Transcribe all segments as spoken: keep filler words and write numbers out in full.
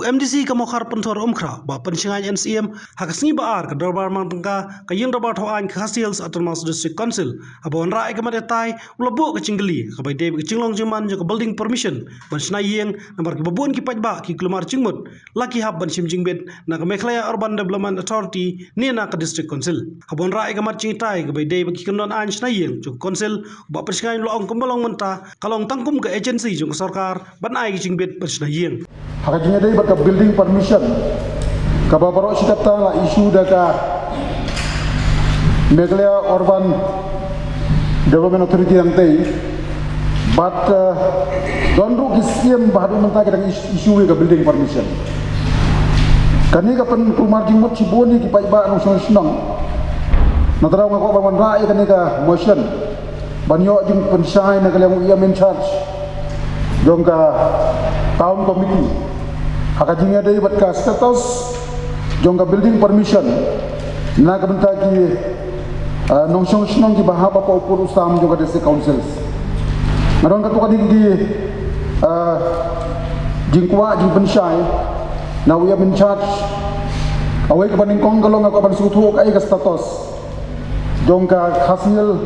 M D C ka Mawkhar Pynthor Umkhrah, Bah Pynshngaiñ N C M, ha ka sngi Ba-ar ka Dorbar Mang Tyngka ka Ïing Dorbar Thaw Aiñ ka Khasi Hills Autonomous District Council, haba wanrah ïa ka mat ïatai u la buh ka jingkylli kaba ïadei bad ka jinglong jingman jong ka building permission ban shna ïing, namar kiba bun ki paidbah ki kulmar jingmut la ki hap ban shim jingbit na ka Meghalaya Urban Development Authority ne na ka District Council. Haba wanrah ïa ka mat jingïatai kaba ïadei bad ki kyndon aiñ shna ïing jong ka Council, u Bah Pynshngaiñ u la ong kumba long mynta ka long tang kum ka agency jong ka sorkar ban ai ka jingbit ban shna ïing. Ha ka jingïadei bad ka building permission kaba baroh shi katta la issue da ka Meghalaya Urban Development Authority hangtei, bad, eh, don ruh ki siem ba haduh mynta ki dang is-, issue ïa ka building permission. Kane ka pynkulmar jingmut shibun ïa ki paidbah nongshong shnong. Nangta nga kwah ban wanrah ïa kane ka motion ban ïoh jingpynshai na ka liang u E M in charge jong ka town committee ha ka jingïadei bad ka status jong ka building permission na ka bynta ki, ah, nongshong shnong kiba hap hapoh u pud u sam jong ka district councils. Nga don katto katne ki, ah, jingkwah jingpynshai na u E M in charge. Kawei kaba nyngkong ka long nga kwah ban sngewthuh kaei ka status jong ka Khasi Hills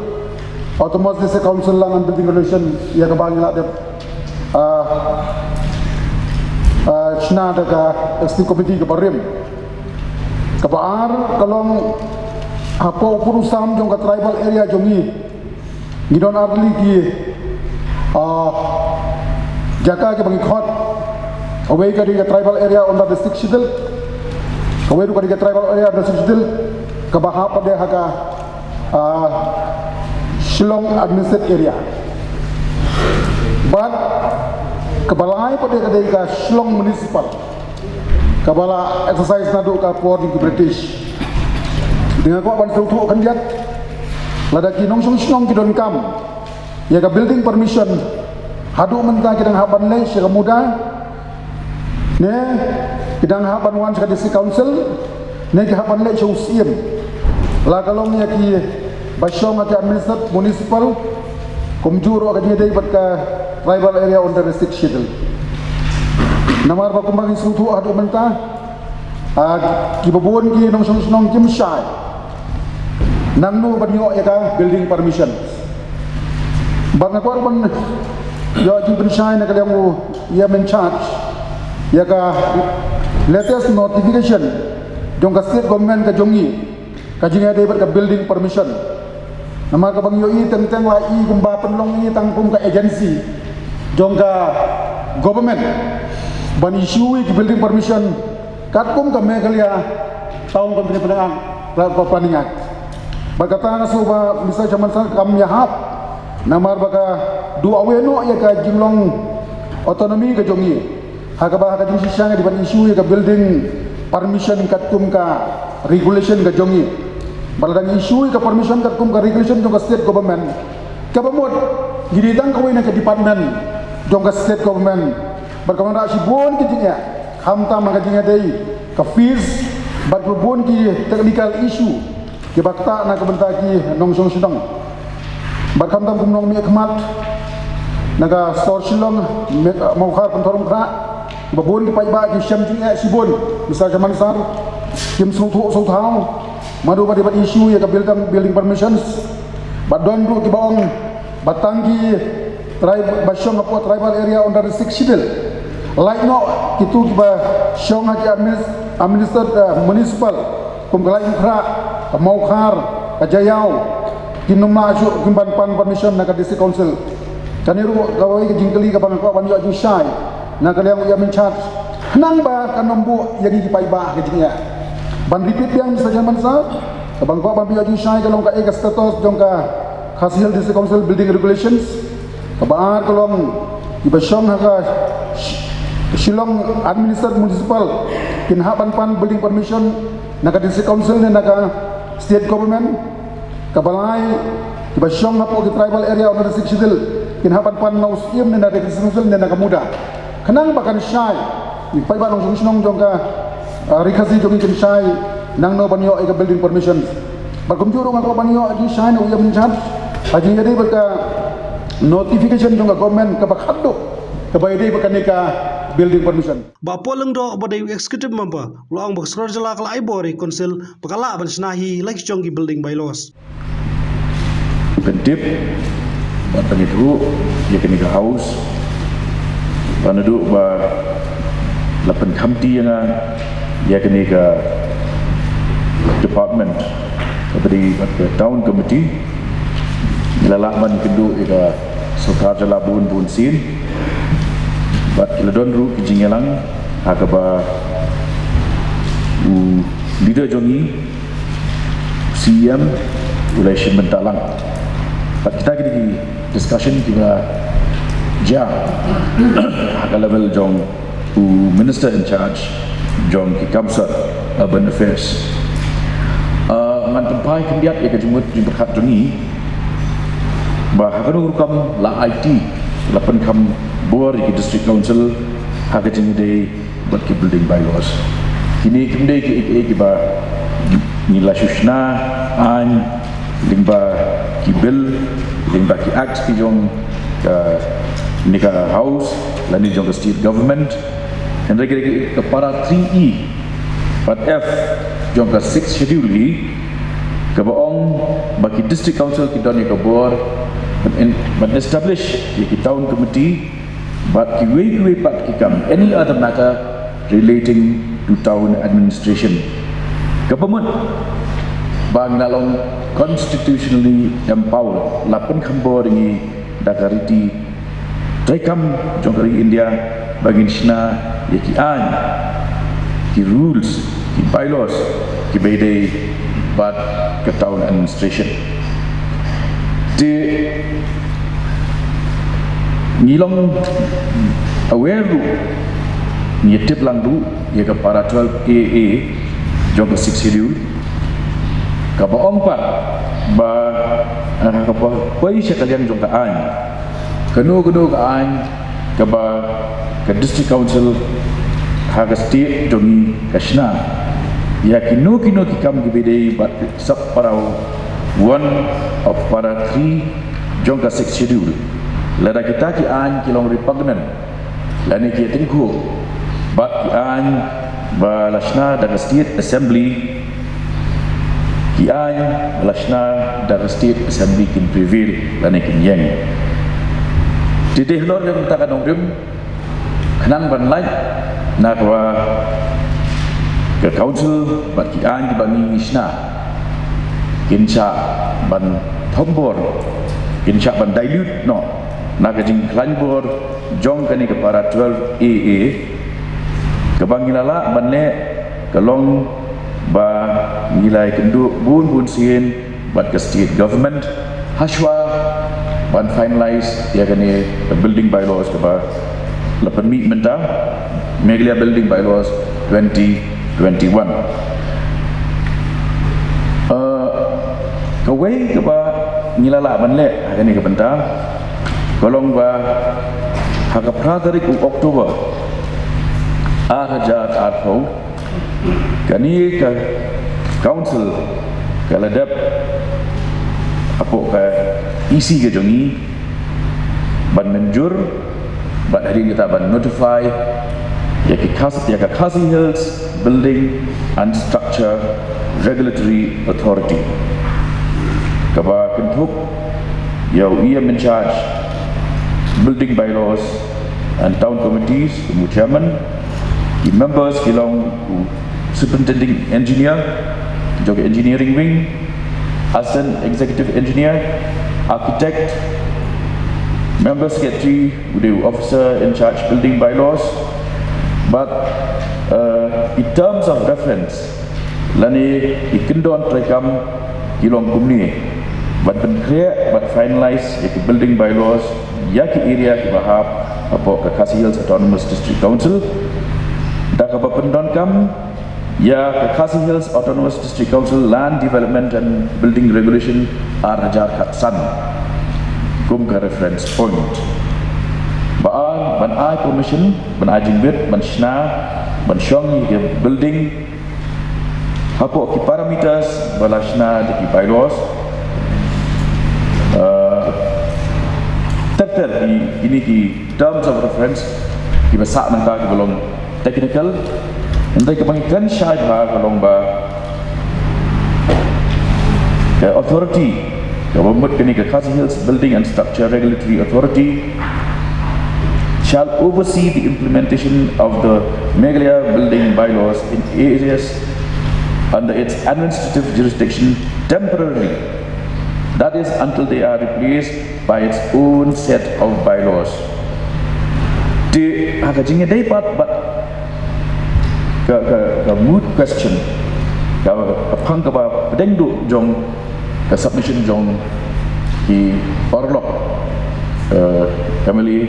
Autonomous District Council Land and Building Regulation ïa kaba ngi la dep, ah, ah, shna da ka executive committee kaba rim. Kaba ar ka long hapoh u pud u sam jong ka tribal area jong ngi, ngi don ar tylli ki, ah, jaka kiba ngi khot. Kawei ka dei ka tribal area under the Sixth Schedule. Kawei ruh ka dei ka tribal area under the Sixth Schedule kaba hap pat de ha ka, ah, Shillong Administrative Area. Bad kaba lai pat de ka dei ka Shillong Municipal kaba la exercise naduh ka por jong ki British. Te nga kwah ban sngewthuh khyndiat, lada ki nongshong shnong ki donkam ïa ka building permission, haduh mynta ki dang hap ban leit sha ka MUDA, ne ki dang hap ban wan sha ka District Council, ne ki hap ban leit sha u Syiem. La ka long ïa kiba shong ha ki administered municipal, kumjuh ruh ka jingïadei bad ka tribal area under the Sixth Schedule. Namar ba kumba ngi sngewthuh haduh mynta, ah, kiba bun ki nongshong shnong kim shai nangno ban ïoh ïa ka building permission. Bad nga kwah ban ïoh jingpynshai na ka liang u E M in charge ïa ka latest notification jong ka state government ka jong ngi ka jingïadei bad ka building permission. Namar kaba ngi ïohi teng teng la i kumba pynlong i tang kum ka agency jong ka government ban issue ïa ki building permission katkum ka Meghalaya Town Council Planning Act, Pla-, Planning Act. Bad kata nga sngew ba Mister Chairman Sir kam ïahap namar ba ka duh awei noh ïa ka jinglong autonomy ka jong ngi. Ha kaba ha ka jingshisha ngi dei ban issue ïa ka building permission katkum ka regulation ka jong ngi. Bad lada ngi issue ïa ka permission katkum ka regulation jong ka state government, kaba mut ngi dei tang kawei na ka department jong ka state government. Bad ka wanrah shibun ki jingeh, khamtam ha ka jingïadei ka fees bad bun ki technical issue kiba ktah na ka bynta ki nongshong shnong. Bad khamtam kum nongmihkhmat na ka sor Shillong, Me-, Mawkhar Pynthor Umkhrah, ba bun ki paidbah ki shem jingeh shibun, Mister Chairman Sir, kim sngewthuh sngewthaw, mano ba dei ban issue ïa ka building, building permissions. Bad don ruh kiba ong ba tang ki tribe, ba shong hapoh tribal area under the Sixth Schedule. Lait noh kito kiba shong ha ki adminis-, administered, eh, municipal, kum ka Laitumkhrah, ka Mawkhar, ka Jaïaw, kin ym lah shuh kin ban pan permission na ka District Council. Kane ruh kawei ka jingkylli kaba nga kwah ban ïoh jingshai na ka liang u E M in charge, khnang ba kan ym buh ïa ngi ki paidbah ka jingeh. Ban repeat biang, Mister Chairman Sir, kaba nga kwah ban ïoh jingshai ka long kaei ka status jong ka Khasi Hills District Council Building Regulations. Kaba ar ka long kiba shong ha ka Sh-, Shillong Administered Municipal kin hap ban pan building permission na ka District Council ne na ka State Government. Kaba lai, kiba shong hapoh ki tribal area under the Sixth Schedule kin hap ban pan na u Syiem ne na ka District Council ne na ka MUDA. Khnang ba kan shai, ki paidbah nongshong shnong jong ka, ah, Ri Khasi jong ngi kin shai nangno ban ïoh ïa ka building permission. Bad kumjuh ruh nga kwah ban ïoh jingshai na u E M in charge ha jingïadei bad ka notification jong ka government kaba khatduh kaba ïadei bad kane ka building permission. Bah Paul Lyngdoh uba dei u executive member u la ong ba ka sorkar jylla ka la ai bor ïa ka council ba ka lah ban shna hi la ki jong ki building bylaws. Pyntip bad pynïathuh ïa kane ka house, ba naduh ba la pynkhamti ïa nga ïa kane ka department kaba dei bad ka town committee, ngi la lah ban ïakynduh ïa ka sorkar jylla bun bun sien. Bad ki la don ruh ki jingïalang ha kaba u leader jong ngi, C E M, u la shim bynta lang. Bad kita ki dei ki discussion kiba jia ha ka level jong u minister in charge jong ki kam sor, urban affairs. Ah, ngan pynpaw khyndiat ïa ka jingmut jingpyrkhat jong ngi ba ha kano rukom la aiti, la pynkham bor ïa ki district council ha ka jingïadei bad ki building bylaws. Kine kim dei kiei kiei kiba ngi la shu shna aiñ lyngba ki bill, lyngba ki act ki jong kane ka house lane jong ka state government. Hynrei ka para three E bad F jong ka sixth schedule hi, kaba ong ba ki district council ki don ïa ka bor ban establish ïa ki town committee bad kiwei kiwei pat ki kam, any other matter relating to town administration. Kaba mut ba ngi la long constitutionally empowered, la pynkham bor ïa ngi da ka riti treikam jong ka ri India ba ngin shna ïa ki aiñ, ki rules, ki bylaws kiba ïadei bad ka town administration. Te ngi long aware ruh, ngi tip lang ruh ïa ka para twelve A A jong ka sixth schedule, kaba ong pat ba, eh, kaba poi sha ka liang jong ka aiñ, kano kano ka aiñ kaba ka district council ha ka state jong ngi ka shna ïa kino kino ki kam kiba ïadei bad sub para one of para three jong ka sixth schedule. Lada kita ki aiñ ki long repugnant lane ki ïatyngkhuh bad ki aiñ ba la shna da ka state assembly, ki aiñ ba la shna da ka state assembly kin prevail lane kin ïeng. Te dei halor kata ka nongrim, khnang ban lait na kaba ka council bad ki aiñ kiba ngi shna kin shah ban thombor, kin shah ban dilute noh na ka jingkhlaiñ bor jong kane ka para twelve A A. Kaba ngi la lah ban leh ka long ba ngi la ïakynduh bun bun sien bad ka state government hashwa ban finalize ïa kane ka building bylaws kaba la pynmih mynta, Meghalaya Building Bylaws twenty twenty-one. Eh, kawei kaba ngi la lah ban leh ha kane ka bynta ka long ba ha ka phra tarik u October ar hajar arphew, kane ka council ka la dep hapoh ka E C ka jong ngi ban mynjur bad hadien kata ban notify ïa ki Khas-, ïa ka Khasi Hills Building and Structure Regulatory Authority, kaba kynthup ïa u E M in charge Building Bylaws and Town Committees kum u chairman, ki members ki long u Superintending Engineer jong ka Engineering Wing, Assistant Executive Engineer, Architect, Member Secretary u dei u Officer in Charge Building Bylaws. But, uh, in terms of reference, lane ki kyndon treikam ki long kumne: ban pynkhreh, ban finalize ïa ki building bylaws ïa ki area kiba hap hapoh ka Khasi Hills Autonomous District Council da kaba pyndonkam ïa ka Khasi Hills Autonomous District Council Land Development and Building Regulation ar hajar khatsan kum ka reference point. Ba ar, ban ai permission, ban ai jingbit ban shna, ban shong ïa ki building hapoh ki parameters ba la shna da ki bylaws. Uh, ter ter ki, kine ki terms of reference kiba sah nangta kiba long technical. Hynrei kaba ngi kren shai bha ka long ba ka authority kaba mut kane ka Khasi Hills Building and Structure Regulatory Authority shall oversee the implementation of the Meghalaya building bylaws in areas under its administrative jurisdiction temporarily, that is, until they are replaced by its own set of bylaws. Te ha ka jingïadei pat bad ka, ka, ka moot question, ka, ka phang kaba pdeng duh jong ka submission jong ki paralok, eh, M L A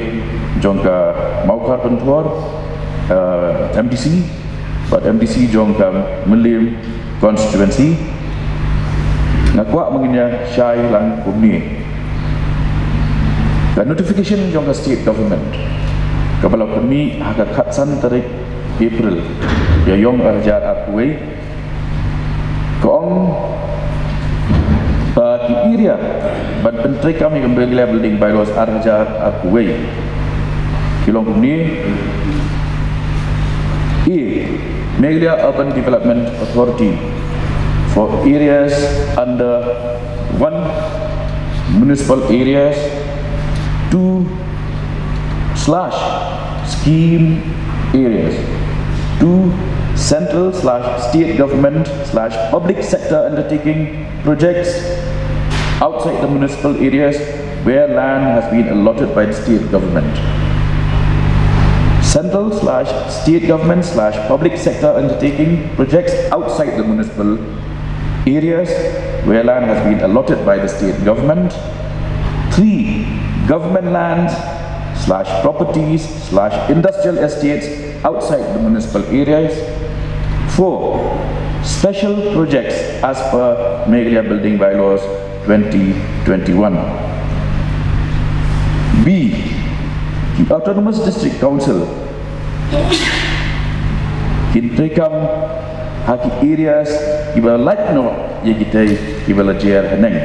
jong ka Mawkhar Pynthor, eh, M D C, bad M D C jong ka Mylliem constituency, nga kwah ba ngin ïa shai lang kumne. Ka notification jong ka state government kaba la pynmih ha ka khatsan tarik April ïa ïong arhajar arphew wei, ka ong ba ki area ban pyntreikam ïa ka Meghalaya Building Bylaws arhajar arphew wei ki long kumne. A. Meghalaya Urban Development Authority for areas under, one, municipal areas, two, slash scheme areas, two, central slash state government slash public sector undertaking projects outside the municipal areas where land has been allotted by the state government. Central slash state government slash public sector undertaking projects outside the municipal areas where land has been allotted by the state government. Three, government lands slash properties slash industrial estates outside the municipal areas. Four, special projects as per Meghalaya Building Bylaws twenty twenty-one. B, the Autonomous District Council kin treikam ha ki areas kiba lait noh ïa kitei kiba la jer haneng.